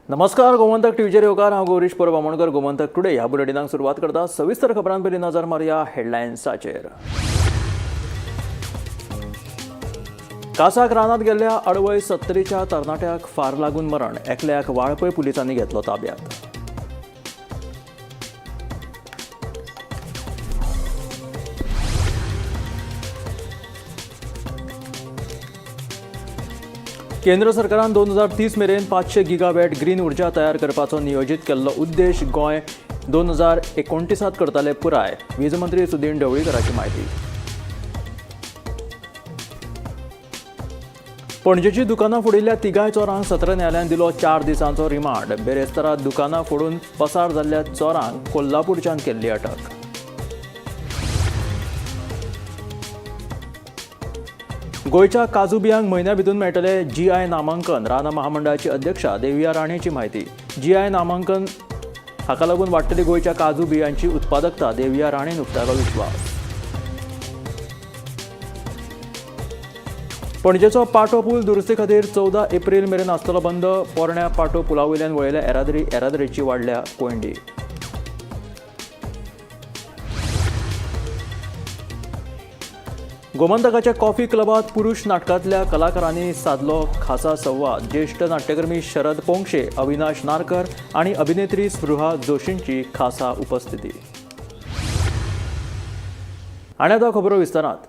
नमस्कार, गोमंतक टीव्हीचेर येवकार. हांव गौरीश परब आमोणकर. गोमंतक टुडे ह्या बुलेटिनाक सुरवात करता. सविस्तर खबरां पयलीं नजर मारया हेडलायन्साचेर. कासाक रानात गेल्ल्या अडवय सत्तरीच्या तरणाट्याक फार लागून मरण. एकल्याक वाळपय पुलिसांनी घेतलो ताब्यात. केंद्र सरकारान 2030 मेरेन 500 गिगावॅट ग्रीन ऊर्जा तयार करपाचो नियोजीत केल्लो उद्देश गोंय 2029 करतले पुराय, वीज मंत्री सुदीन ढवळीकराची म्हायती. पणजेची दुकानां फोडिल्ल्या तिगांय चोरांक सत्र न्यायालयान दिलो 4 दिसांचो रिमांड. बेरेस्तारा दुकानां फोडून पसार जाल्ल्या चोरांक कोल्हापूरच्यान केल्ली अटक. गोंयच्या काजू बियांक म्हयन्या भितर मेळटले जीआय नामांकन, रानां महामंडळाची अध्यक्षा देविया राणेची म्हायती. जीआय नामांकन हाका लागून वाडटली गोंयच्या काजू बियांची उत्पादकता, देविया राणेन उक्तायलो विश्वास. पणजेचो पाटो पूल दुरुस्ती खातीर 14 एप्रील मेरेन आसतलो बंद. पोरण्या पाटो पुला वयल्यान वळयल्या येरादारीची वाडल्या कोयंडी. गोमंतकाच्या कॉफी क्लबात पुरुष नाटकांतल्या कलाकारांनी सादलो खासा संवाद. ज्येष्ठ नाट्यकर्मी शरद पोंक्षे, अविनाश नारकर आणि अभिनेत्री स्पृहा जोशींची खासा उपस्थिती. आनी आतां खबरो विस्तारात.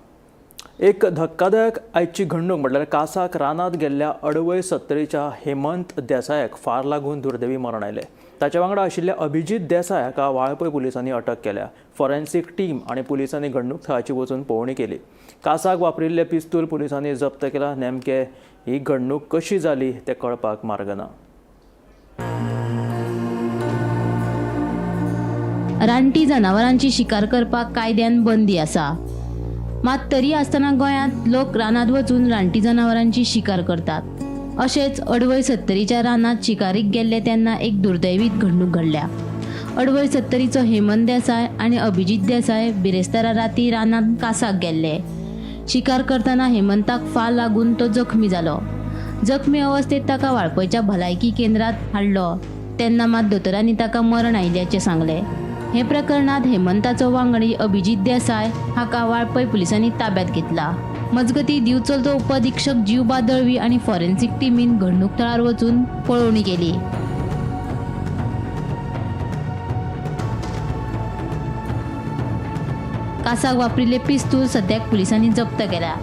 एक धक्कादायक आयची घडणूक म्हटल्यार कासाक रानात गेल्ल्या अडवय सत्तरीच्या हेमंत देसायाक फार लागून दुर्दैवी मरण आयलें. ताच्या वांगडा आशिल्ल्या अभिजीत देसाय हाका वाळपय पुलिसांनी अटक केल्या. फॉरेन्सिक टीम आनी पुलिसांनी घडणूक थळाची वचून पळोवणी केली. कासाक वापरिल्लें पिस्तूल पुलिसांनी जप्त केला. नेमके ही घडणूक कशी जाली तें कळपाक मार्ग ना. रानटी जनावरांची शिकार करपाक कायद्यान बंदी आसा. मात तरी आसतना गोंयांत लोक रानांत वचून रानटी जनावरांची शिकार करतात. अशेंच अडवय सत्तरीच्या रानांत शिकारीक गेल्ले तेन्ना एक दुर्दैवीत घडणूक घडल्या. अडवय सत्तरीचो हेमंत देसाय आनी अभिजीत देसाय बिरेस्तारा राती रानांत कासाक गेल्ले. शिकार करतना हेमंताक फार लागून तो जखमी जालो. जखमी अवस्थेत ताका वाळपयच्या भलायकी केंद्रात हाडलो तेन्ना मात दोतोरांनी ताका मरण आयिल्ल्याचें सांगलें. हे प्रकरणात हेमंताचो वांगडी अभिजीत देसाय हाका वाळपय पुलिसांनी ताब्यात घेतला. मजगती दिवचलचो उपअधिक्षक जीवबा दळवी आनी फॉरेन्सिक टिमीन घडणूक थळार वचून पळोवणी केली. कासाक वापरिल्ले पिस्तूल सद्याक पुलिसांनी जप्त केला.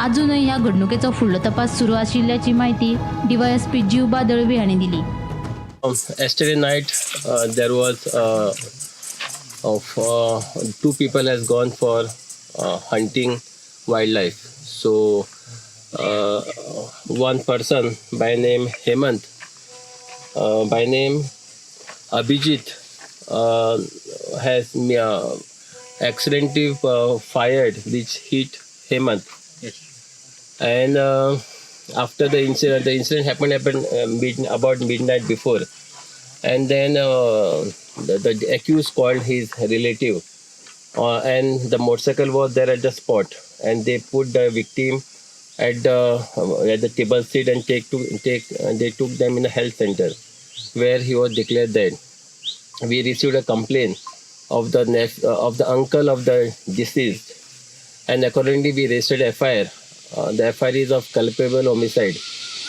अजूनय ह्या घडणुकेचो फुडलो तपास सुरू आशिल्ल्याची माहिती डीवायएसपी जीवबा दळवी हांणी दिली. Yesterday night, there was of two people has gone for hunting wildlife. So one person by name Hemant, by name Abhijit, has accidentally fired, which hit Hemant. And after the incident happened about midnight before, and then the accused called his relative, and the motorcycle was there at the spot, and they put the victim at the table seat and take to take they took them in the health center, where he was declared dead. We received a complaint of the uncle of the deceased, and accordingly we registered FIR. The FIR is of culpable homicide,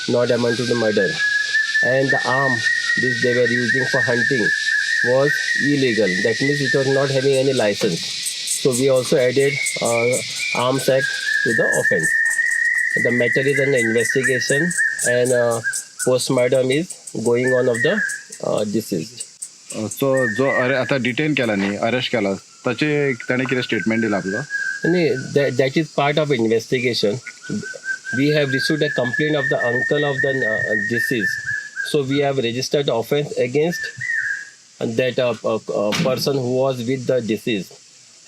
not amounting to murder. And the arm which they were using for hunting was illegal. That means it was not having any license. So we also added Arms Act to the offense. The matter is under investigation and postmortem is going on of the deceased. So जो अरे आता detain केला न्ही, arrest केला, ताचे ताणें कितें statement दिला आपलो? No, that is part of investigation. We have received a complaint of the uncle of the deceased. So we have registered offense against that person who was with the deceased,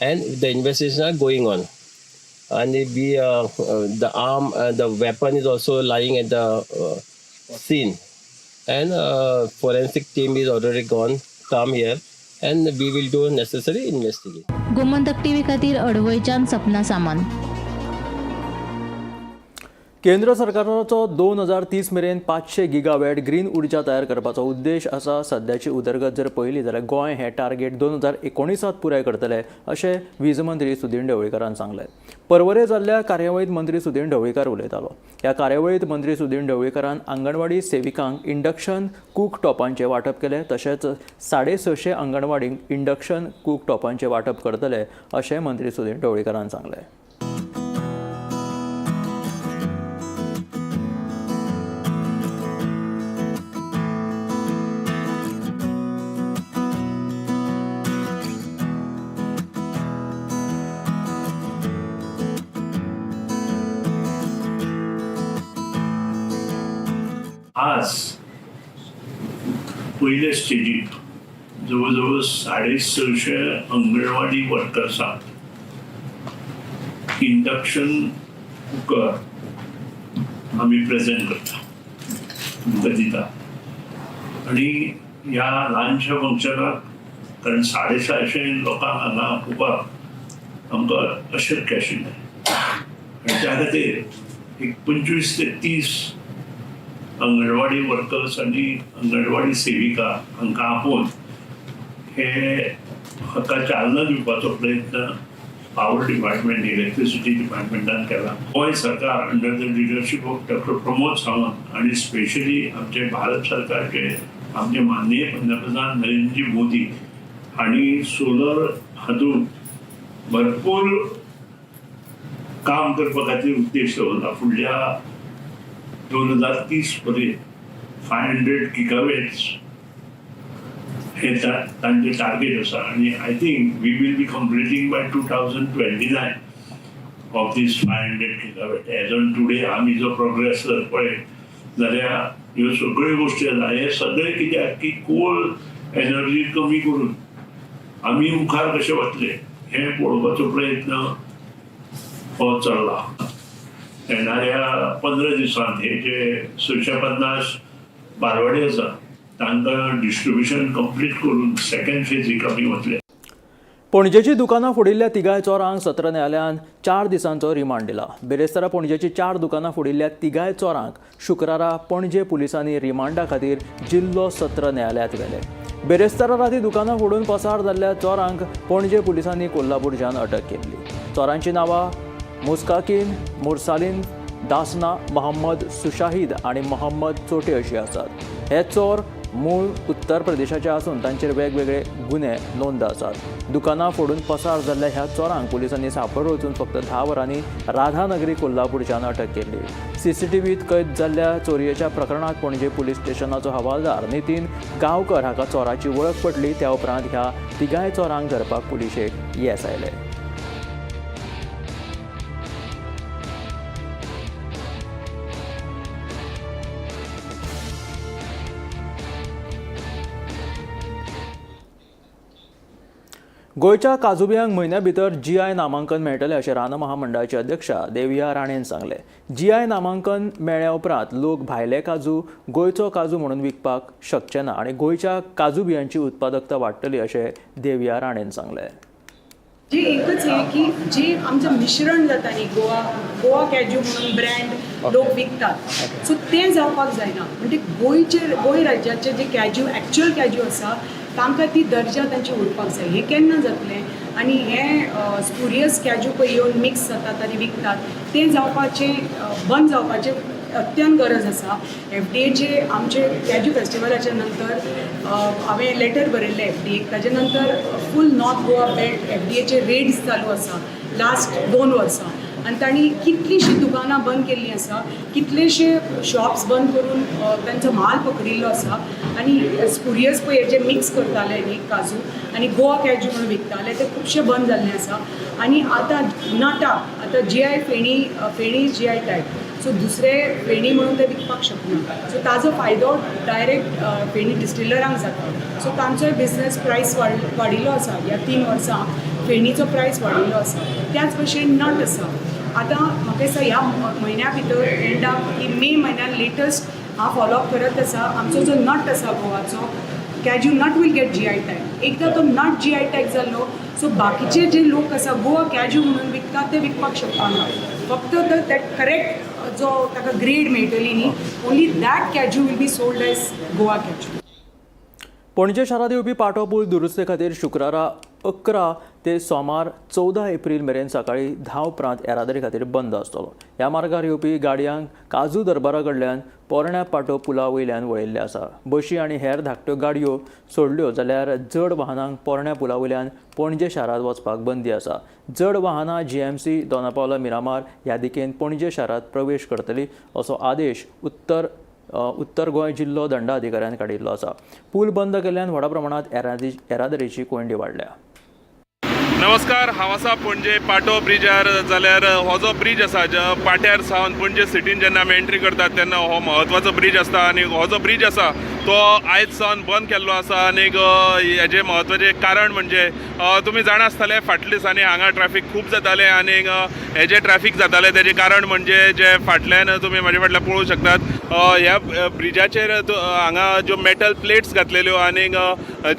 and the investigation are going on. And we the arm, the weapon is also lying at the scene, and forensic team is already gone, come here, and we will do necessary investigation. Gomantak TV खातीर अडवयच्यान सपना सामंत. केंद्र सरकाराचो 2030 मेरेन 500 gigawatt green उर्जा तयार करपाचो उद्देश आसा. सद्याची उदरगत जर पळयली जाल्यार गोंय हें टार्गेट 2019 पुराय करतले अशें वीज मंत्री सुदीन ढवळीकारान सांगलें. परवरे जाल्ल्या कार्यावळींत मंत्री सुदीन ढवळीकार उलयतालो. ह्या कार्यावळींत मंत्री सुदीन ढवळीकारान अंगणवाडी सेविकांक इंडक्शन कूक टॉपांचें वांटप केलें. तशेंच 650 अंगणवाडींक इंडक्शन कूक टॉपांचें वांटप करतले अशें मंत्री सुदीन ढवळीकारान सांगलें. आज पयले स्टेजीक जवळ जवळ 650 अंगणवाडी वर्कर्सांक इंडक्शन कुकर आमी प्रेजेंट करता, तुमकां दिता. आनी ह्या ल्हानशा फंक्शनाक, कारण 650 लोकांक हांगा आपोवपाक आमकां अशक्य आशिल्लें आनी त्या खातीर एक 25 ते 30 अंगणवाडी वर्कर्स आनी अंगणवाडी सेविका हांकां आपोवन हे हाका चालना दिवपाचो प्रयत्न पावर डिपार्टमेंट, इलेक्ट्रिसिटी डिपार्टमेंटान केला. गोंय सरकार under the leadership of Doctor Pramod Sawant आनी स्पेशली आमचे भारत सरकारचे आमचे माननीय पंतप्रधान नरेंद्रजी मोदी हांणी सोलर हातूंत भरपूर काम करपा खातीर उद्देश दवरला. फुडल्या 2030 पर्यंत 500 गिगावॅट्स हे तांचे टार्गेट आसा आनी I think we will be completing by 2029 of this 500 gigawatt. As on today आमी जो प्रोग्रेस जर पळयत जाल्यार ह्यो सगळ्यो गोश्टी आसा. हे सगळें कित्याक की कोल एनर्जी कमी करून आमी मुखार कशे वतले हें पळोवपाचो प्रयत्न हो चल्ला. येणाऱ्या 15 दिसांत हे जे 650 बालवाडी आसा तांकां डिस्ट्रिब्युशन कंप्लीट करून सेकंड फेजीक आमी वतले. पणजेची दुकानां फोडिल्ल्या तिगाय चोरांक सत्र न्यायालयान 4 दिसांचो रिमांड दिला. बिरेस्तारा पणजेची 4 दुकानां फोडिल्ल्या तिगाय चोरांक शुक्रारा पणजे पुलिसांनी रिमांडा खातीर जिल्लो सत्र न्यायालयांत व्हेले. बिरेस्तारा राती दुकानां फोडून पसार जाल्ल्या चोरांक पणजे पुलिसांनी कोल्हापूरच्यान अटक केल्ली. चोरांची नांवां मुस्काकीन मुरसालीन दासना, मोहम्मद सुशाहीद आनी मोहम्मद चोटे अशी आसात. हे चोर मूळ उत्तर प्रदेशाचे आसून तांचेर वेगवेगळे गुन्हे नोंद आसात. दुकानां फोडून पसार जाल्ल्या ह्या चोरांक पुलिसांनी सांपड वचून फक्त 10 वरांनी राधानगरी कोल्हापूरच्यान अटक केल्ली. सीसीटीव्हीत कैद जाल्ल्या चोरयेच्या प्रकरणांत पणजे पुलीस स्टेशनाचो हवालदार नितीन गांवकर हाका चोराची वळख पडली. त्या उपरांत ह्या तिगांय चोरांक धरपाक पुलिशेक येस आयलें. गोंयच्या काजूबियांक म्हयन्या भितर जीआय नामांकन मेळटलें अशें रान महामंडळाची अध्यक्षा देविया राणेन सांगलें. जीआय नामांकन मेळ्ळ्या उपरांत लोक भायले काजू गोंयचो काजू म्हणून विकपाक शकचे ना आनी गोंयच्या काजू बियांची उत्पादकता वाडटली अशें देविया राणेन सांगलें. जे एकच हे की जे आमचं मिश्रण जाता न्ही, गोवा गोवा कॅज्यू म्हणून ब्रँड लोक विकतात, सो तें जावपाक जायना. म्हणजे गोंयचे, गोंय राज्याचे जे कॅज्यू, एक्च्युअल कॅज्यू आसा, तांकां ती दर्जा तांची उरपाक जाय. हें केन्ना जातलें? आनी हें स्पुरियस कॅज्यू पळय येवन मिक्स जातात आनी विकतात, तें जावपाचें बंद जावपाचें अत्यंत गरज आसा. एफडीएचे आमचे कॅज्यू फेस्टिवलाच्या नंतर हांवें लेटर बरयल्लें एफडीएक. ताजे नंतर फूल नॉर्थ गोवा बेल्ट एफडीएचे रेड्स चालू आसा लास्ट 2 वर्सां आनी तांणी कितलींशीं दुकानां बंद केल्लीं आसा, कितलेशे शॉप्स बंद करून तांचो माल पकडिल्लो आसा. आनी स्पुरियस पळय जे मिक्स करताले न्ही काजू आनी गोवा कॅज्यू म्हणून विकताले, ते खुबशे बंद जाल्ले आसा. आनी आतां नटा, आतां GI feni, feni GI tag, so दुसरे फेणी म्हणून ते विकपाक शकना. सो ताजो फायदो डायरेक्ट फेणी डिस्टिलरांक जाता. सो तांचोय बिजनस प्रायस वाडिल्लो आसा. ह्या 3 वर्सां फेणीचो प्रायस वाडिल्लो आसा. त्याच भशेन नट आसा. आतां म्हाका दिसता ह्या म्हयन्या भितर एंडाक की मे म्हयन्यान लेटस्ट हांव फॉलोअप करत आसा, आमचो जो नट आसा गोवाचो cashew nut will get GI tag. एकदां तो नट जीआय टॅग जालो, सो बाकीचे जे लोक आसा गोवा कॅज्यू म्हणून विकतात ते विकपाक शकना. फक्त that correct जो ताका ग्रेड मेळटली न्ही, only that cashew will be sold as Goa cashew. Panaji शारांत येवपी पाटो पूल दुरुस्ते खातीर शुक्रारा 11 ते सोमार 14 एप्रील मेरेन सकाळीं 10 उपरांत येरादारी खातीर बंद आसतलो. ह्या मार्गार येवपी गाडयांक काजू दरबारा कडल्यान पोरण्या पाटो पुला वयल्यान वळयल्लें आसा. बशी आनी हेर धाकट्यो गाडयो सोडल्यो जाल्यार जड वाहनांक पोरण्या पुला वयल्यान पणजे शारांत वचपाक बंदी आसा. जड वाहनां जीएमसी, दोनापावला, मिरामार ह्या दिकेन पणजे शारांत प्रवेश करतली असो आदेश उत्तर गोंय जिल्लो दंडाधिकाऱ्यान काडिल्लो आसा. पूल बंद केल्ल्यान व्हडा प्रमाणांत येरादारीची कोंयडी वाडल्या. नमस्कार, हांव आसा पणजे पाटो ब्रिजार. जाल्यार हो जो ब्रीज आसा पाट्यार सावन पणजे सिटीन जेन्ना आमी एंट्री करतात तेन्ना हो म्हत्वाचो ब्रीज आसता आनी हो जो ब्रीज आसा तो आयज सावन बंद केल्लो आसा. आनी हेजें म्हत्वाचें कारण म्हणजे तुमी जाणा आसतले फाटल्या दिसांनी हांगा ट्रॅफीक खूब जातालें आनी हेजें ट्रॅफीक जातालें तेजें कारण म्हणजे जे फाटल्यान तुमी म्हाजे फाटल्यान पळोवंक शकतात ह्या ब्रिजाचेर हांगा ज्यो मेटल प्लेट्स घातलेल्यो आनी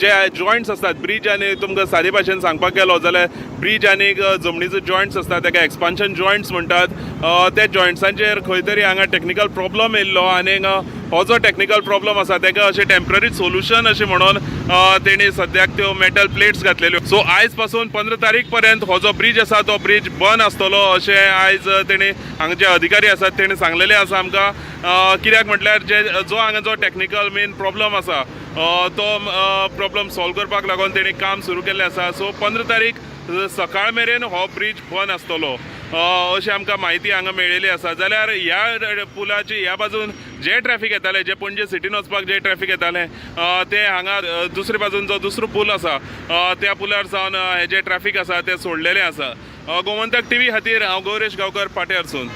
जे जॉयंट्स आसतात ब्रीज आनी तुमकां सादे भाशेन सांगपाक गेलो जाल्यार ब्रीज आनी जमनीचो जॉयंट्स आसता ताका एक्सपान्शन जॉयंट्स म्हणटात. त्या जॉयंट्सांचेर खंय तरी हांगा टॅक्निकल प्रॉब्लम येयल्लो आनी हो जो टॅक्निकल प्रॉब्लम आसा ताका अशें टेम्पररी सोल्युशन अशें म्हणून तेणी सद्याक त्यो मेटल प्लेट्स घातलेल्यो. सो आयज पासून 15 तारीख पर्यंत हो जो ब्रीज आसा तो ब्रीज बंद आसतलो अशें आयज तेणी हांगा जे अधिकारी आसात तेणी सांगलेलें आसा आमकां. कित्याक म्हटल्यार जे जो हांगा जो टॅक्निकल मेन प्रॉब्लम आसा तो प्रॉब्लम सॉल्व करपाक लागून तेणी काम सुरू केल्लें आसा. सो 15 तारीख सकाळ मेरेन हो ब्रीज बंद आसतलो अशी आमकां म्हायती हांगा मेळिल्ली आसा. जाल्यार ह्या पुलाची ह्या बाजून जे ट्रॅफीक येतालें, जे पणजे सिटीन वचपाक जे ट्रॅफीक येतालें तें हांगा दुसरे बाजून जो दुसरो पूल आसा त्या पुलार सावन हे जे ट्रॅफीक आसा तें सोडलेलें आसा. गोमंतक टीव्ही खातीर हांव गौरेश गांवकर, पाट्यारसून.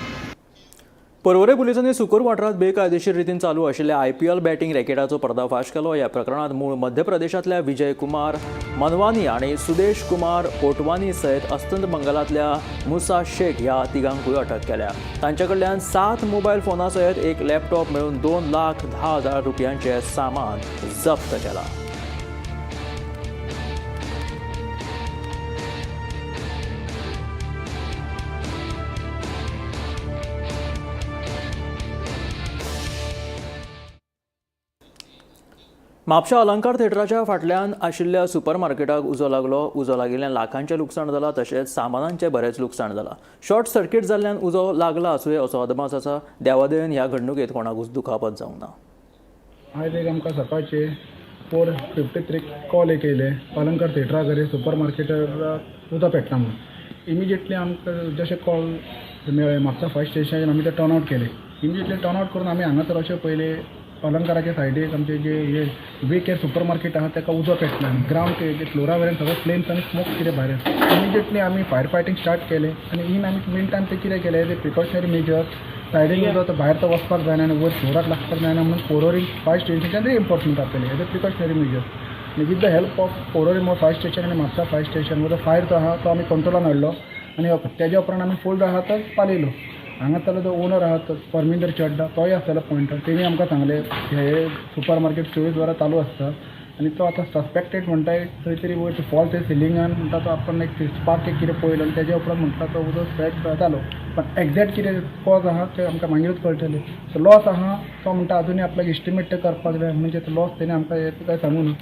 पर्वरे पुलिसांनी सुकूर वाठारांत बेकायदेशीर रितीन चालू आशिल्ल्या आयपीएल बॅटींग रॅकेटाचो पर्दाफाश केलो. ह्या प्रकरणांत मूळ मध्य प्रदेशांतल्या विजय कुमार मनवानी आनी सुदेश कुमार ओटवानी सयत अस्तंत बंगालांतल्या मुसा शेख ह्या तिगांकूय अटक केल्या. तांचे कडल्यान 7 मोबायल फोना सयत एक लॅपटॉप मेळून 2,10,000 रुपयांचें सामान जप्त केलां. म्हापशा अलंकार थेटराच्या फाटल्यान आशिल्ल्या सुपर मार्केटाक उजो लागलो. उजो लागिल्ल्यान लाखांचें लुकसाण जालां तशेंच सामानांचें बरेंच लुकसाण जालां. शॉर्ट सर्किट जाल्ल्यान उजो लागला आसुये असो अदमास आसा. देवादयेन ह्या घडणुकेंत कोणाकूच दुखापत जावंक ना. आयज एक आमकां सकाळचे 4:53 कॉल एक येयले अलंकार थेटरा कडेन सुपर मार्केटार उदक पेटला म्हणून. इमिजिएटली आमकां जशें कॉल मेळ्ळें म्हापसा फायर स्टेशनाचेर आमी ते टर्न आवट केले. इमिजिएटली टर्न आवट करून आमी हांगासर अशें पयलें अलंकाराच्या सायडीक आमचे जे हे वे केअर सुपर मार्केट आहा ताका उजो पेटला. ग्रावंड फ्लोरा वयल्यान सगळो फ्लेम्स आनी स्मोक कितें भायर. इमिजिएटली आमी फायर फायटींग स्टार्ट केलें आनी इन आमी मिन टायम ते कितें केलें ते प्रिकॉशनरी मेजर सायडीन उजो तो भायर तो वचपाक जायना आनी वयर फ्लोराक लागपाक जायना म्हणून पोरोरी फायर स्टेशनाच्यान रिएन्फोर्समेंट आपयलें एज अ प्रिकॉशनरी मेजर. आनी with the help of Porvorim fire station आनी म्हापसा फायर स्टेशन जो फायर जो आहा तो आमी कंट्रोलान हाडलो आनी तेज्या उपरांत आमी फूल जो आहा तो पालयलो. हांगा जो ओनर आहा तो परमिंदर चड्डा तोय आसतालो पॉयंटर. तेणी आमकां सांगलें हे सुपर मार्केट 24 वरां चालू आसता आनी तो आतां सस्पेक्टेड म्हणटा खंय तरी वयर फॉल्ट सिलिंगान म्हणटा तो आपण एक स्पार्क एक कितें पळयलो आनी तेज्या उपरांत म्हणटा तो उदक स्प्रेड जालो. पण एग्जॅक्ट कितें कॉज आहा तें आमकां मागीरूच कळटलें. सो लॉस आहा तो म्हणटा अजुनूय आपल्याक एस्टिमेट ते करपाक जाय म्हणजे तो लॉस तेणी आमकां हें कांय सांगू ना.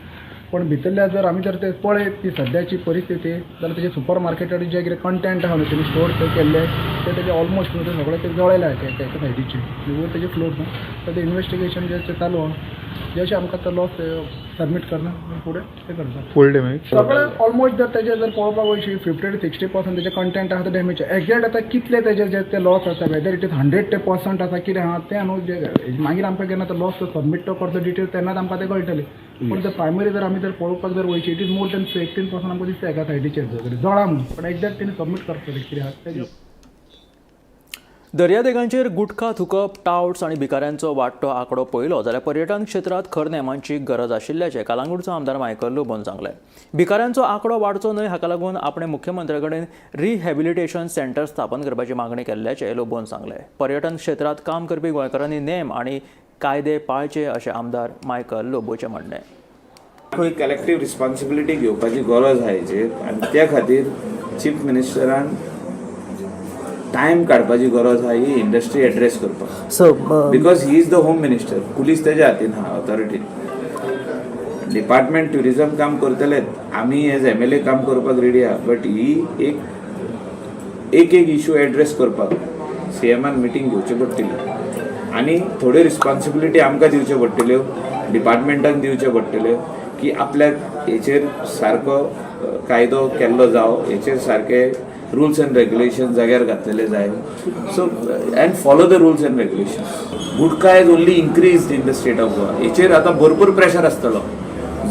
पूण भितरल्या जर आमी जर ते पळयत ती सद्याची परिस्थिती जाल्यार तेजे सुपर मार्केटाचे जे कितें कंटेंट आहा न्हू तेणी स्टोर थंय केल्ले ते तेजे ऑलमोस्ट न्हू ते सगळे ते जळयले एका एका सायडीचे आनी वयर तेजे फ्लोर न्हू. तर ते इन्वेस्टिगेशन जे चालू आहा जशें आमकां तो लॉस सबमीट करना फुडें ते करता फूल डॅमेज सगळें ऑलमोस्ट. जर तेजे जर पळोवपाक वयशी 50 to 60% तेजे कंटेंट आहा ते डॅमेज. एग्जॅक्ट आतां कितले तेजे जे ते लॉस आसा वेदर it is 100 ते पर्संट आसा कितें आहा तें न्हू जे मागीर आमकां जेन्ना तो लॉस सबमीट तो करता डिटेल तेन्नाच आमकां तें कळटलें. पूण जर प्रायमरी जर आमी जर पळोवपाक जर वयशी it is more than 15% आमकां दिसता एका सायडीचेर जळा म्हणून. पण एग्जॅक्ट तेणी सबमीट करतलें कितें आहा तेजें. दर्यादेगांचेर गुटखा थुकप, टावट्स आनी भिकाऱ्यांचो वाडटो आंकडो पळयलो जाल्यार पर्यटन क्षेत्रांत खर नेमांची गरज आशिल्ल्याचें कालांगूटचो आमदार मायकल लोबोन सांगलें. भिकाऱ्यांचो आंकडो वाडचो न्हय हाका लागून आपणें मुख्यमंत्र्या कडेन रिहॅबिलिटेशन सेंटर स्थापन करपाची मागणी केल्ल्याचें लोबोन सांगलें. पर्यटन क्षेत्रांत काम करपी गोंयकारांनी नेम आनी कायदे पाळचे अशें आमदार मायकल लोबोचें म्हणणें. खंय कलेक्टीव रिस्पॉन्सिबिलिटी घेवपाची गरज आहा हेचेर आनी त्या खातीर चीफ मिनिस्टरान टायम काडपाची गरज आहा ही इंडस्ट्री एड्रेस करपाक. Sir, because he is the home minister, police तेज्या हातीन आहा ऑथॉरिटी. डिपार्टमेंट ट्युरिजम काम करतलेच, आमी एज एमएलए काम करपाक रेडी आहा, बट ही एक एक एक इशू एड्रेस करपाक सीएमान मिटींग घेवची पडटली आनी थोड्यो रिस्पॉन्सिबिलिटी आमकां दिवच्यो पडटल्यो, डिपार्टमेंटाक दिवच्यो पडटल्यो की आपल्याक हेचेर सारको कायदो केल्लो जावं, हेचेर सारके रुल्स एंड रेग्युलेशन जाग्यार घातलेले जाय. So and follow the rules and regulation. Gutka is only increase in the state of Goa. हेचेर आतां भरपूर प्रेशर आसतलो.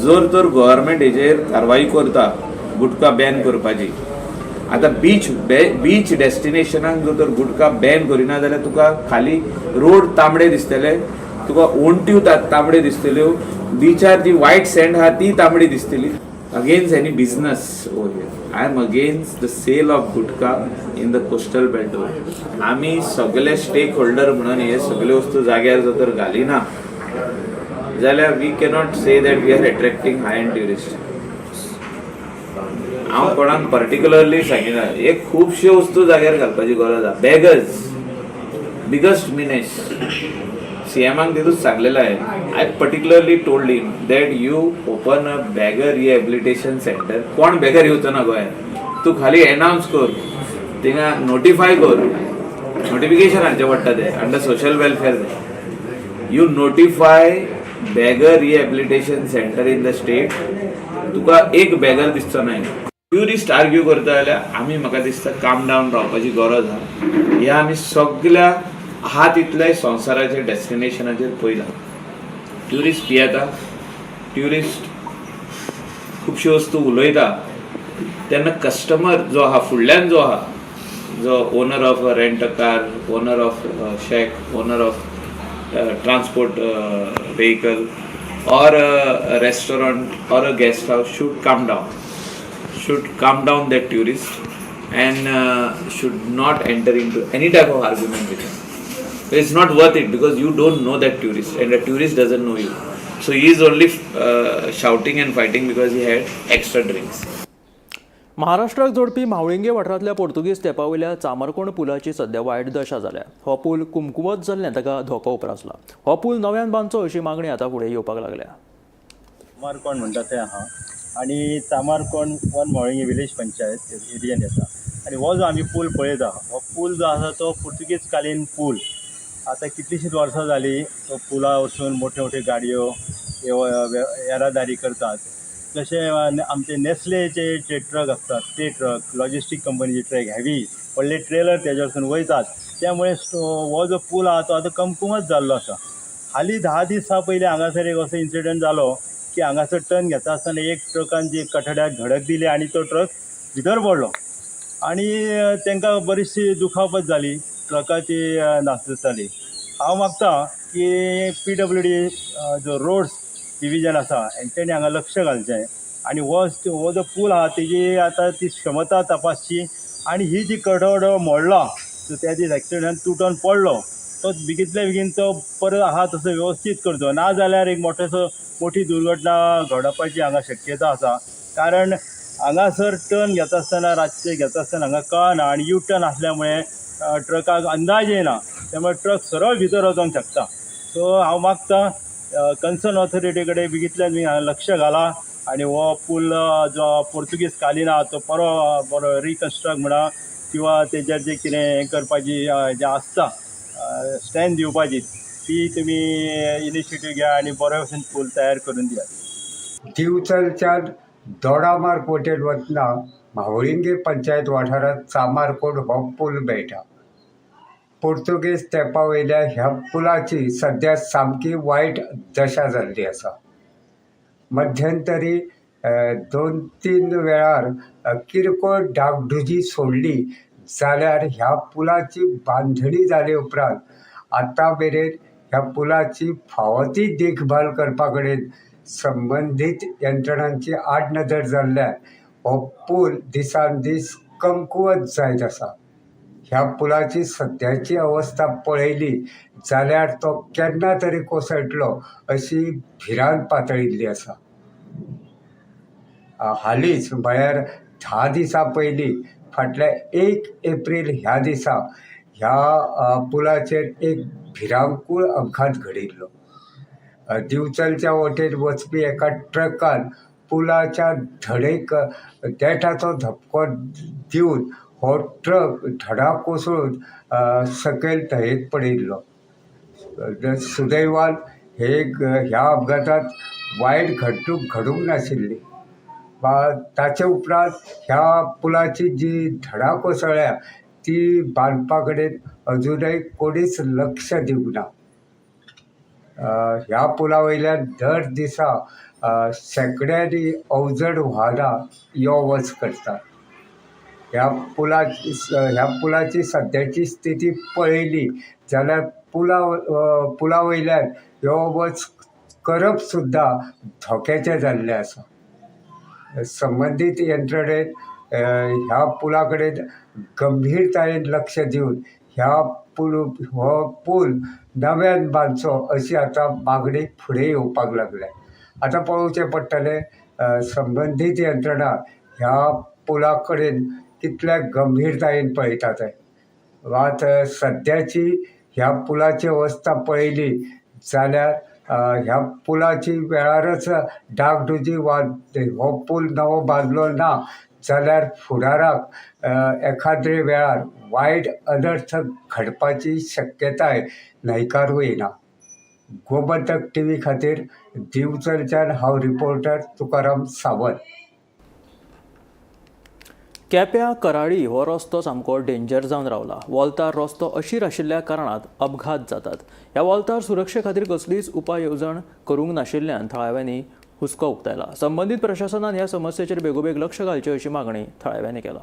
जर तर गव्हर्मेंट हेजेर कारवाई करता गुटखा बॅन करपाची, आतां बीच डेस्टिनेशनाक जर तर गुटखा बॅन करिना जाल्यार तुका खाली रोड तांबडे दिसतले, तुका ओंट्यो तांबड्यो दिसतल्यो, बिचार जी वायट सँड आहा ती तांबडी दिसतली. Against any business over here, I am against the sale of gutka in the coastal belt over. आमी सगळे स्टेक होल्डर म्हणून हे सगळे वस्तू जाग्यार जर तर घालिना जाल्यार we cannot say that we are attracting high and tourist. हांव कोणाक पर्टिक्युलरली सांगिना, हे खुबश्यो वस्तू जाग्यार घालपाची गरज आहा. Beggars biggest menace. सीएमाक तितूच सांगलेलं आहे. I particularly told him that you open a beggar rehabilitation center. कोण बेगर येवचो ना गोंयांत. तूं खाली एनाउन्स कर, थिंगा नोटिफाय कर, नोटिफिकेशन हाडचें पडटा तें under social welfare. You notify beggar rehabilitation center in the state, तुका एक बेगर दिसचो ना. ट्युरिस्ट आर्ग्यू करता जाल्यार आमी, म्हाका दिसता, काम डावन रावपाची गरज आहा. ह्या आमी सगल्या आहा तितल्या संवसाराच्या डेस्टिनेशनाचेर पयला, ट्युरिस्ट पियेता, ट्युरिस्ट खुबश्यो वस्तू उलयता, तेन्ना कस्टमर जो आहा फुडल्यान, जो आहा, जो owner of a rent a car, owner of shack, owner of transport vehicle or a restaurant or a guest house, should calm down that tourist and should not enter into any type of argument with him. It's not worth it because you don't know that tourist and the tourist doesn't know you. So he is only shouting and fighting because he had extra drinks. महाराष्ट्राक जोडपी म्हावळिंगे वाठारांतल्या पोर्तुगीज तेंपा वयल्या चामरकोण पुलाची सध्या वायट दशा जाल्या. हो पूल कुमकुवत जाल्ल्यान ताका धोको उप्रासला. हो पूल नव्यान बांदचो अशी मागणी आतां फुडें येवपाक लागल्या. चामारकोण म्हणटा तें आहा आनी चामारकोण वन म्हावळिंगे विलेज पंचायत एरियन येता आनी हो जो आमी पूल पळयता, हो पूल जो आसा तो पुर्तुगीज कालीन पूल. आतां कितलींशींच वर्सां जालीं तो पुला वचून मोठ्यो मोठ्यो गाडयो येरादारी करतात. जशें आमचे नेस्लेचे जे ट्रक आसतात ते ट्रक, लॉजिस्टीक कंपनीचे ट्रक, हेवी व्हडले ट्रेलर तेज्या वरसून वयतात. त्यामुळे हो जो पूल आहा तो आतां कमकुवत जाल्लो आसा. हालीं 10 दिसां पयलीं हांगासर एक असो इन्सिडंट जालो की हांगासर टर्न घेता आसतना एक ट्रकान जी कठड्याक धडक दिली आनी तो ट्रक भितर पडलो आनी तांकां बरीचशी दुखापत जाली, ट्रकाची नासधूस जाली. हांव मागता की पीडब्ल्यूडी जो रोड्स डिविजन आसा हेंच्यांनी हांगा लक्ष घालचें आनी हो जो पूल आहा तेजी आतां ती क्षमता तपासची आनी ही जी कठडो मोडला, तो त्या दीस एक्सिडंटान तुटोन पडलो, तो बेगितल्या बेगीन तो परत आहा तसो वेवस्थीत करचो. ना जाल्यार एक मोठोसो मोठी दुर्घटना घडपाची हांगा शक्यता आसा, कारण हांगासर टर्न घेता आसतना, रातचे घेता आसतना हांगा कळना आनी यू टर्न आसल्या मुळे ट्रकाक अंदाज येना. त्यामुळे ट्रक सरळ भितर वचोंक शकता. सो हांव मागता कन्सर्न ऑथॉरिटी कडेन, बेगितल्यान बेगीन हांगा लक्ष घाला आनी हो पूल जो पोर्तुगीज कालीन आहा तो बरो बरो रिकन्स्ट्रक्ट म्हणा किंवा तेजेर जें कितें हें करपाची जें आसता, स्ट्रेंथ दिवपाची, ती तुमी इनिशिएटीव घ्या आनी बरे भशेन पूल तयार करून दियात. दिवचलच्यान दोडामार्ग वटेन वतना म्हावळिंगे पंचायत वाठारांत चामारकोण हो पूल मेळटा. पोर्तुगेज तेंपा वयल्या ह्या पुलाची सद्या सामकी वायट दशा जाल्ली आसा. मध्यंतरी 2-3 वेळार किरकोळ डागडुजी सोडली जाल्यार ह्या पुलाची बांदणी जाले उपरांत आतां मेरेन ह्या पुलाची फावो ती देखभाल करपा कडेन संबंदीत यंत्रणांची आडनदर जाल्ल्यान हो पूल दिसान दीस कमकुवत जायत आसा. ह्या पुलाची सद्याची अवस्था पळयली जाल्यार तो केन्ना तरी कोसळटलो अशी भिरांत पातळिल्ली आसा. हालींच म्हळ्यार 10 दिसां पयलीं फाटल्या फाटल्या 1 एप्रील ह्या दिसा ह्या पुलाचेर एक भिरांकूळ अपघात घडिल्लो. दिवचलच्या वटेन वचपी एका ट्रकान पुलाच्या धडेक देठाचो धपको दिवन हो ट्रक धडा कोसळून सकयल न्हंयेत पडिल्लो. सुदैवान हे ह्या अपघातांत वायट घडणूक घडूंक नाशिल्ली. वा ताचे उपरांत ह्या पुलाची जी धडा कोसळ्ळ्या ती बांदपा कडेन अजुनय कोणीच लक्ष दिवंक ना. ह्या पुला वयल्यान दर दिसा शेंकड्यांनी अवजड वाहनां यो वच करतात. ह्या पुलाची सद्याची स्थिती पळयली जाल्यार पुला वयल्यान यो वच करप सुद्दां धोक्याचें जाल्लें आसा. संबंदीत यंत्रणेन ह्या पुला कडेन गंभीरतायेन लक्ष दिवन ह्या पूल हो पूल नव्यान बांदचो अशी आतां मागणी फुडें येवपाक लागल्या. आतां पळोवचें पडटलें, संबंदीत यंत्रणा ह्या पुला कडेन कितल्या गंभीरतायेन पळयता तें. मात सद्याची ह्या पुलाची अवस्था पळयली जाल्यार ह्या पुलाची वेळारच डागडुजी वा हो पूल नवो बांदलो ना जाल्यार फुडाराक एखाद्रे वेळार वायट अनर्थ घडपाची शक्यताय न्हयकारूं येना. गोमंतक टीव्ही खातीर दिवचलच्यान हांव रिपोर्टर तुकाराम सावंत. केप्यां कराळी हो रस्तो सामको डेंजर जावन रावला. वोल्तार रस्तो अशीर आशिल्ल्या कारणान अपघात जातात. ह्या वोल्तार सुरक्षे खातीर कसलीच उपाय येवजण करूंक नाशिल्ल्यान थळाव्यांनी हुस्को उक्तायला. संबंदीत प्रशासनान ह्या समस्येचेर बेगोबेग लक्ष घालचें अशी मागणी थळाव्यांनी केला.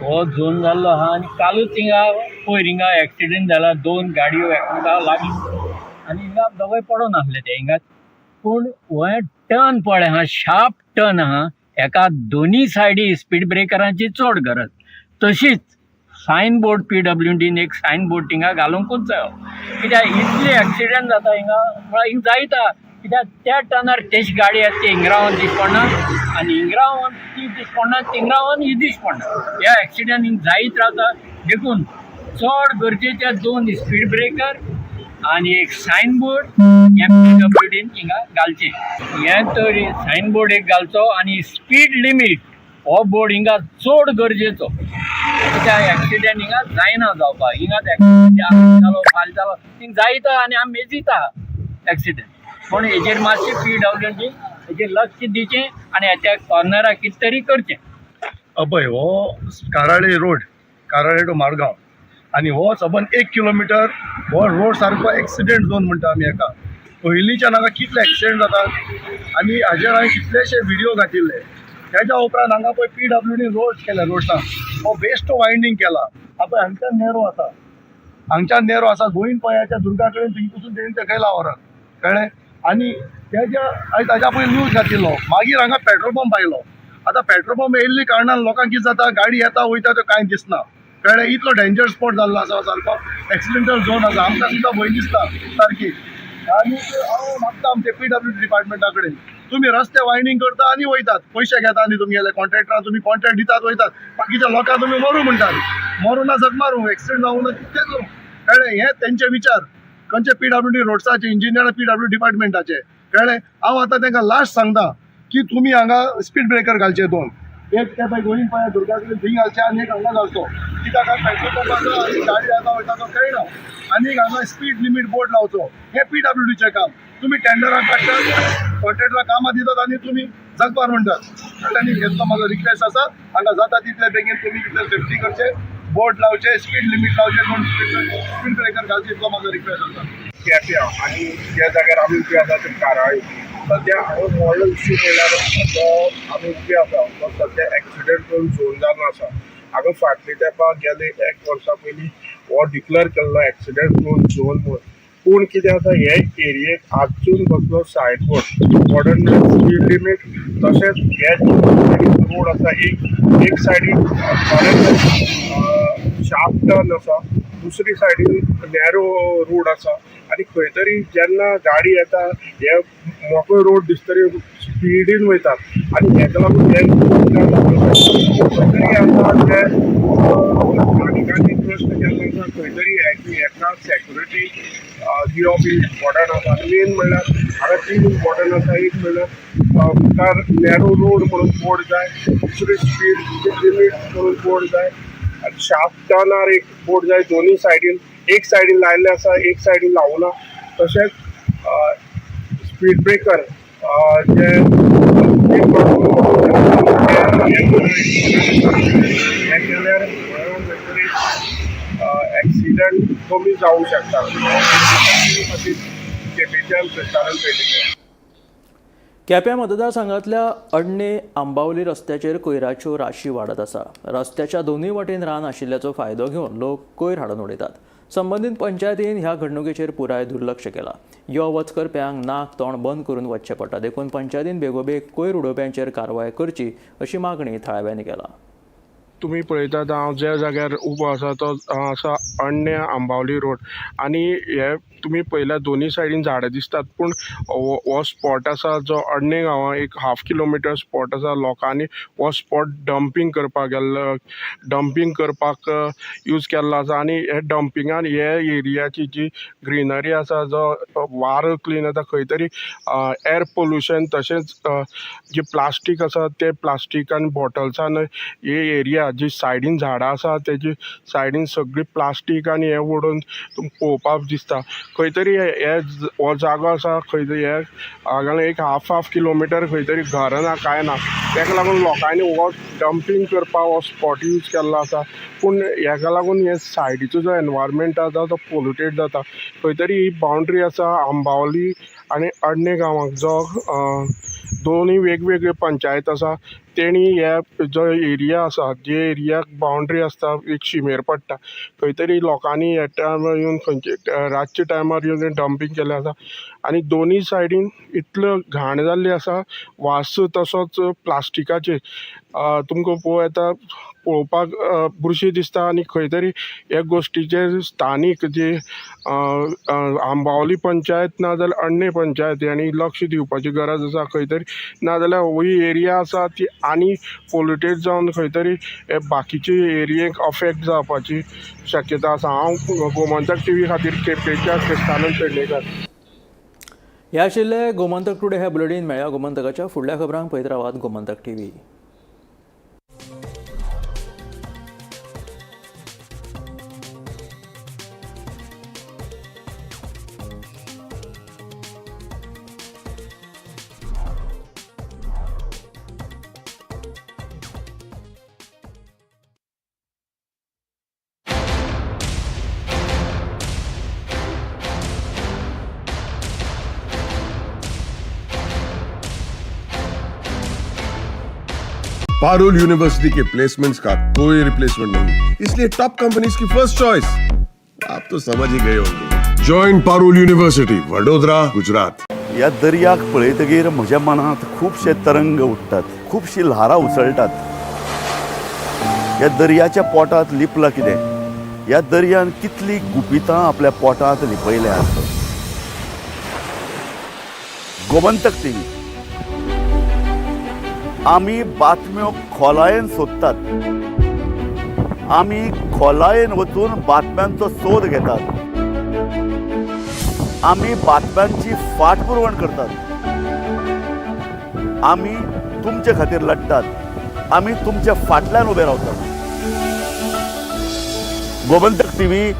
हो झोन जाल्लो आहा आनी कालूच हिंगा पयर हिंगा एक्सिडेंट जाला. दोन गाडयो एकमेका लागली आनी हिंगा दोगांय पडोन आसले ते हिंगा. पूण हें टर्न पळय आहा, शार्प टर्न आहा. हेका दोनी सायडी स्पीड ब्रेकरांची चड गरज. तशीच सायन बोर्ड, पीडब्ल्यूडीन एक सायन बोर्ड थिंगा घालुंकूच जायो, कित्याक इतले एक्सिडेंट जाता हिंगा. म्हळ्यार हिंगा जायता, कित्याक त्या टर्नार तेशी गाडी येता ती हिंगा रावन दिश्टी पडना आनी हिंगा रावन ती दिश्टी पडना, थिंगा रावन ही दिश्टी पडना. ह्या एक्सिडेंट हिंगा जायत रावता. देखून चड गरजेचे दोन स्पीड ब्रेकर आनी एक सायन बोर्ड हें पीडब्ल्यूडीन हिंगा घालचें. हें तर सायन बोर्ड एक घालचो आनी स्पीड लिमीट हो बोर्ड हिंगा चड गरजेचो, कित्याक एक्सिडेंट हिंगा जायना जावपाक. हिंगा एक्सिडेंट आज जालो, फाल्यां जालो, हिंगा जायता आनी आमी मेजिता एक्सिडेंट. पूण हेजेर मातशें पीडब्ल्यूडी हेजेर लक्ष दिवचें आनी त्या कॉर्नराक कितें तरी करचें. अभय, हो काराळे रोड, काराळे टू मारगांव आनी हो सबंद 1 किलोमिटर हो रोड सारको एक्सिडेंट झोन म्हणटा आमी हेका. पयलींच्यान हांगा कितले एक्सिडेंट जातात आनी हाजेर हांवें कितलेशे व्हिडियो घातिल्ले. तेज्या उपरांत हांगा पळय पीडब्ल्यूडी रोड केल्या, रोड्सान हो बेश्टो वायंडींग केला. हा पळय हांगच्यान नेरो आसा, हांगच्यान नेरो आसा गोविंद पयाच्या दुर्गा कडेन, थिंग पसून तेणी तेकयला व्हरत, कळ्ळें? आनी तेज्या हांवें ताज्या पयलीं न्यूज घातिल्लो. मागीर हांगा पेट्रोल पंप आयलो. आतां पेट्रोल पंप येयल्ले कारणान लोकांक कितें जाता, गाडी येता वयता त्यो कांय दिसना, कळ्ळें? इतलो डेंजर स्पॉट जाल्लो आसा, सारको एक्सिडेंटल झोन आसा. आमकां सुद्दां भंय दिसता सारकी. आनी हांव मागता आमचे पीडब्ल्यूडी डिपार्टमेंटा कडेन, तुमी रस्ते वायंडींग करता आनी वयतात, पयशे घेता आनी तुमगेले कॉन्ट्रॅक्टरां तुमी कॉन्ट्रॅक्ट दितात, वयतात. बाकीच्या लोकांक तुमी मरूं म्हणटात. मरूं ना जग मारूं, एक्सिडेंट जावं ना कितें करूं, कळ्ळें? हे तेंचे विचार खंयचे पीडब्ल्यूडी रोड्साचे इंजिनियर, पीडब्ल्यू डिपार्टमेंटाचे, कळ्ळें? हांव आतां तांकां लास्ट सांगता की तुमी हांगा स्पीड ब्रेकर घालचे दोन, एक ते पळय गोविंद पया दुर्गा कडेन थंय घालचे आनी एक हांगा घालचो, कित्याक हांगा पेट्रोल पंप आसा आनी गाडी येता वयता तो कळना. आनी हांगा स्पीड लिमीट बोर्ड लावचो. हें पीडब्ल्यूडीचें काम. तुमी टेंडरां काडटात, कॉन्ट्रॅक्टरां कामां दितात आनी तुमी जगपार म्हणटात. आनी हेचो म्हाजो रिक्वेस्ट आसा, हांगा जाता तितले बेगीन तुमी कितें सेफ्टी करचे, बोर्ड लावचे, स्पीड लिमीट लावचे, दोन स्पीड ब्रेकर घालचे, इतलो म्हाजो रिक्वेस्ट आसा. केप्यां आनी ज्या जाग्यार आमी उबे आसा ते काराळी. सद्या हांगा व्हडलो इश्यू म्हणल्यार जो आमी उबे आसा तो सद्या एक्सिडेंट झोन जावन आसा. हांगा फाटले तेंपा गेले एक वर्सा पयलीं हो डिक्लेअर केल्लो एक्सिडेंट प्रोन झोन म्हूण. पूण कितें आसा, हे एरियेक आजून कसलो side board modern speed limit, तशेंच हे रोड आसा एक एक सायडीन बरेंच शार्प टर्न आसा, दुसरी सायडीन नॅरो रोड आसा आनी खंय तरी जेन्ना गाडी येता हे मोकळो रोड दिसतरी स्पिडीन वयतात आनी हेका लागून हे खंय तरी आसा ते स्थानिकांनी प्रश्न केल्लो आसा. खंय तरी हेका सेक्युरिटी दिवप इम्पॉर्टंट आसा. आनी मेन म्हणल्यार हांगा तीन इम्पॉर्टंट आसा. एक म्हणल्यार मुखार नॅरो रोड म्हणून बोर्ड जाय, दुसरी स्पीड लिमीट म्हणून बोर्ड जाय, आनी शार्प टर्नार एक बोर्ड जाय. दोनूय सायडीन, एक सायडीन लायिल्ले आसा, एक सायडीन लावना. तशेंच स्पीड ब्रेकर जे हे केल्यार खंय तरी एक्सिडंट कमी जावंक शकता. खातीर केपेंच्यान प्रचारण पेडणेकर. केप्यां मतदारसंघांतल्या अडणे आंबावली रस्त्याचेर कोयराच्यो राशी वाडत आसा. रस्त्याच्या दोनूय वाटेन रान आशिल्ल्याचो फायदो घेवन लोक कोयर हाडून उडयतात. संबंदीत पंचायतीन ह्या घडणुकेचेर पुराय दुर्लक्ष केलां. यो वच करप्यांक नाक तोंड बंद करून वचचें पडटा, देखून पंचायतीन बेगोबेग कोयर उडोवप्यांचेर कारवाय करची अशी मागणी थळाव्यांनी केला. तुमी पळयतात हांव ज्या जाग्यार उबो आसा तो आसा अडणे आंबावली रोड आनी हे तुमी पळयल्यार दोनूय सायडीन झाडां दिसतात, पूण हो स्पॉट आसा जो अडणे गांवां एक हाफ किलोमिटर स्पॉट आसा. लोकांनी हो स्पॉट डंपींग करपाक गेल्लो, डंपींग करपाक यूज केल्लो आसा आनी हे डंपिंगान हे एरियाची जी ग्रिनरी आसा, जो वारो क्लीन येता, खंय तरी एअर पोल्युशन, तशेंच जी प्लास्टीक आसा ते प्लास्टीक आनी बॉटल्सान ही एरिया जी सायडीन झाडां आसा तेजी सायडीन सगळी प्लास्टीक आनी हें उडोवन तुमकां पळोवपाक दिसता. खंय तरी हे हो जागो आसा खंय तरी हे हांगा एक हाफ हाफ किलोमिटर खंय तरी घर ना कांय ना, ताका लागून लोकांनी हो डंपींग करपाक हो स्पॉट यूज केल्लो आसा. पूण हेका लागून हे सायडीचो जो एनवायरमेंट आसा तो पोल्युटेड जाता. खंय तरी ही बाउंड्री आसा आंबावली आनी अडणे गांवाक, जो दोनूय वेगवेगळे पंचायत आसा, तेणी हे जो एरिया आसा जे एरियाक बाउंड्री आसता एक शिमेर पडटा, खंय तरी लोकांनी ह्या टायमार येवन खंयचे रातच्या टायमार येवन डंपींग केल्लें आसा आनी दोनूय सायडीन इतलो घाण जाल्ली आसा, वास तसोच प्लास्टिकाचे तुमकां पळोवं येता, पळोवपाक बुरशी दिसता. आनी खंय तरी हे गोश्टीचेर स्थानीक जी आंबावली पंचायत ना जाल्यार अडणे पंचायत हांणी लक्ष दिवपाची गरज आसा खंय तरी, नाजाल्यार ही एरिया आसा ती आनी पोल्युटेड जावन खंय तरी हे बाकीचे एरियेक अफेक्ट जावपाची शक्यता आसा. हांव गोमंतक टीव्ही खातीर केपेंच्या क्रिस्तानंद पेडणेकर. हे आशिल्ले गोमंतक टुडे हे बुलेटीन. मेळ्या गोमंतकाच्या फुडल्या खबरांक पळयत रावात Gomantak TV. Parul university K placements का कोई रिप्लेसमेंट नहीं, इसलिए टॉप कंपनीज की फर्स्ट चॉइस आप तो समझ ही गए होंगे. Join Parul university, Vadodara, Gujarat. ह्या दर्याक पळयतगीर म्हज्या मनांत खुबशे तरंग उठ्ठात, खुबशीं ल्हारां उसळटात. ह्या दर्याच्या पोटांत लिपलां कितें? ह्या दर्यान कितलीं गुपितां आपल्या पोटांत लिपयल्यात? गोमंतक टीव्ही, आमी बातम्यो खोलायेन सोदतात, आमी खोलायेन वचून बातम्यांचो सोद घेतात, आमी बातम्यांची फाटपुरवण करतात, आमी तुमचे खातीर लढटात, आमी तुमच्या फाटल्यान उबे रावतात. गोमंतक टीव्ही.